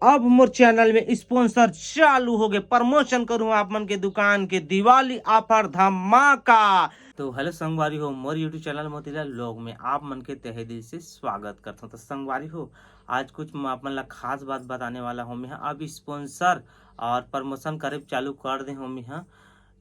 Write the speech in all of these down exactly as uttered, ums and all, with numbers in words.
अब मोर चैनल में स्पॉन्सर चालू हो गए, प्रमोशन करूँ आप मन के दुकान के दिवाली ऑफर धमाका। तो हेलो संगवारी हो, मोर YouTube चैनल मोतीलाल व्लॉग में आप मन के तहे दिल से स्वागत करता हूँ। तो संगवारी हो, आज कुछ मैं आप मन ला खास बात बताने वाला हूँ। मैं अब स्पॉन्सर और प्रमोशन करे चालू कर दे हूँ मैं।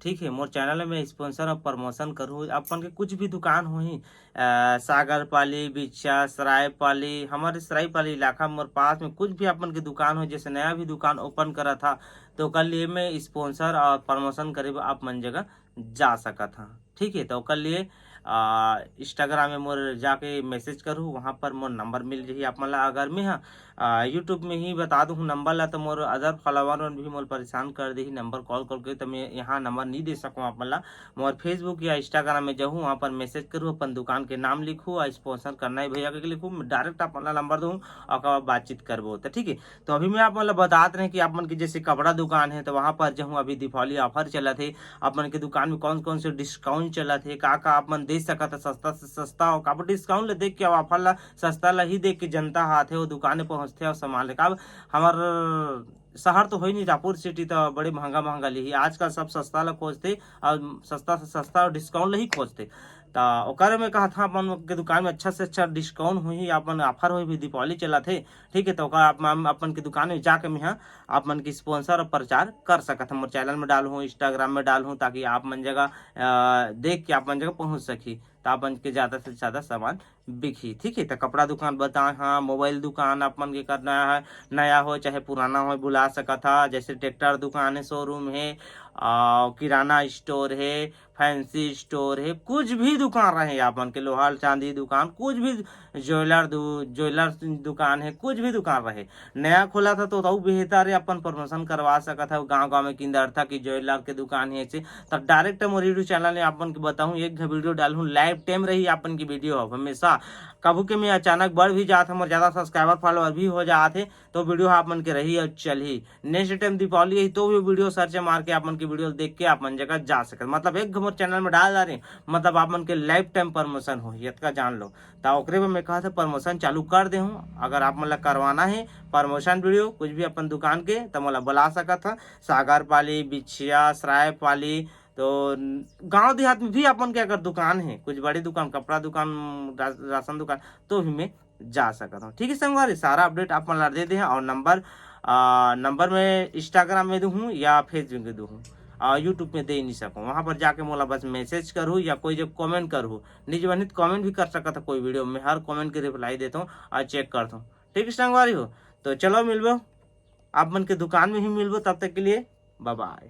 ठीक है, मोर चैनल में स्पॉन्सर और प्रमोशन करूँ, अपन के कुछ भी दुकान होही, अ, सागर पाली, बिच्छा, सराय पाली, हमारे सराय पाली इलाका मोर पास में कुछ भी अपन के दुकान हो, जैसे नया भी दुकान ओपन करा था, तो ओकर लिए मैं स्पॉन्सर और प्रमोशन करे बर आप मन जगह जा सकत हाँ। ठीक है, तो ओकर लिए आ, इंस्टाग्राम में मोर जाके मैसेज करूँ, वहाँ पर मोर नंबर मिल जाही आप मन ला। अगर मैं हाँ, आ, YouTube में ही बता दूँ नंबर ला, तो मोर अदर फॉलोअर मन भी मोर परेशान कर देही नंबर कॉल करके, तो मैं यहाँ नंबर नहीं दे सकूँ आप मन ला। मोर Facebook या इंस्टाग्राम में जाहूँ, वहाँ पर मैसेज करूँ, अपन दुकान के नाम लिखूँ और स्पॉन्सर करना है भैया के लिखूँ, डायरेक्ट आप मन ला नंबर दूँ और ओकर बाद बातचीत करबो। तो ठीक है, तो अभी मैं आप मन ला बतात रहे कि आप मन के जैसे कपड़ा दुकान है, तो वहाँ पर जाहूँ, अभी दीपावली ऑफर चलत है, आप मन के दुकान में कौन कौन से डिस्काउंट चलत है, का का आप मन दे सकत है सस्ता से सस्ता, और काबर डिस्काउंट ले देख के, ऑफर ला, सस्ता ला ही देख के जनता हा आथे, वो दुकान में पहुँचथे और सामान लेके। अब हमार शहर तो होई नहीं, रायपुर सिटी तो बड़े महंगा महंगा लिही, आजकल सब सस्ता ला खोजथे और सस्ता से सस्ता और डिस्काउंट ला ही खोजथे। तो ओकर में कहा था, अपन के दुकान में अच्छा से अच्छा डिस्काउंट होही, अपन ऑफर होही, भी दीपावली चलत है, ठीक है, तो ओकर आप, हम अपन के दुकान में जाके मैं हाँ आप मन के स्पॉन्सर और प्रचार कर सकत हूँ। मोर चैनल में डालहूँ, इंस्टाग्राम में डालहूँ, ताकि आप मन जगह अ, देख के आप मन जगह पहुँच सकी, तो आप मन के ज़्यादा से ज़्यादा सामान बिकही। ठीक है, तो कपड़ा दुकान बताए हाँ, मोबाइल दुकान आप मन के करना है, नया हो चाहे पुराना हो, बुला सकत हा। जैसे ट्रैक्टर दुकान है, शोरूम है, आ, किराना स्टोर है, फैंसी स्टोर है, कुछ भी दुकान रहे आप मन के, लोहा चांदी दुकान, कुछ भी ज्वेलर दु-, ज्वेलर दुकान है, कुछ भी दुकान रहे, नया खोला था तो, तो बेहतर है, अपन प्रमोशन करवा सकत है। गाँव गाँव में किंदरथा की ज्वेलर के दुकान है, ऐसे तो डायरेक्ट मोर YouTube चैनल में आप मन के बताऊँ, एक वीडियो डालूँ, लाइफ टाइम रही आप मन की वीडियो अब हमेशा। कभू के मैं अचानक बढ़ भी जात हूँ और ज़्यादा सब्सक्राइबर फॉलोअर भी हो जात है, तो वीडियो आप मन के रही और चलही। नेक्स्ट टाइम दीपावली है तो भी वीडियो सर्च मार के आप मन की वीडियो देख के आप मन जगह जा सकत, मतलब एक मोर चैनल में डाल डारे, मतलब आप मन के लाइफ टाइम प्रमोशन हो, इतका जान लो। तो ओकरे बर मैं कहा था प्रमोशन चालू कर दे हूँ। अगर आप मन ला करवाना है प्रमोशन वीडियो कुछ भी अपन दुकान के, तो मोला बुला सकत हा। सागर पाली, बिछिया, सराय पाली, तो गांव देहात में भी अपन के अगर दुकान है, कुछ बड़ी दुकान, कपड़ा दुकान, रा-, राशन दुकान, तो भी मैं जा सकत हूँ। ठीक है संगवारी, सारा अपडेट आप मन ला दे दे हैं। और नंबर, आ, नंबर मैं इंस्टाग्राम में दूँ या फेसबुक में दूँ, और यूट्यूब में दे नहीं सकूँ। वहाँ पर जाके मोला बस मैसेज करू या कोई जब कमेंट करू, निज बनित कमेंट भी कर सकत है कोई वीडियो में, हर कमेंट के रिप्लाई देता हूँ और चेक करता हूँ। ठीक है संगवारी हो, तो चलो मिलबो, आप मन के दुकान में ही मिलबो, तब तक के लिए बाय बाय।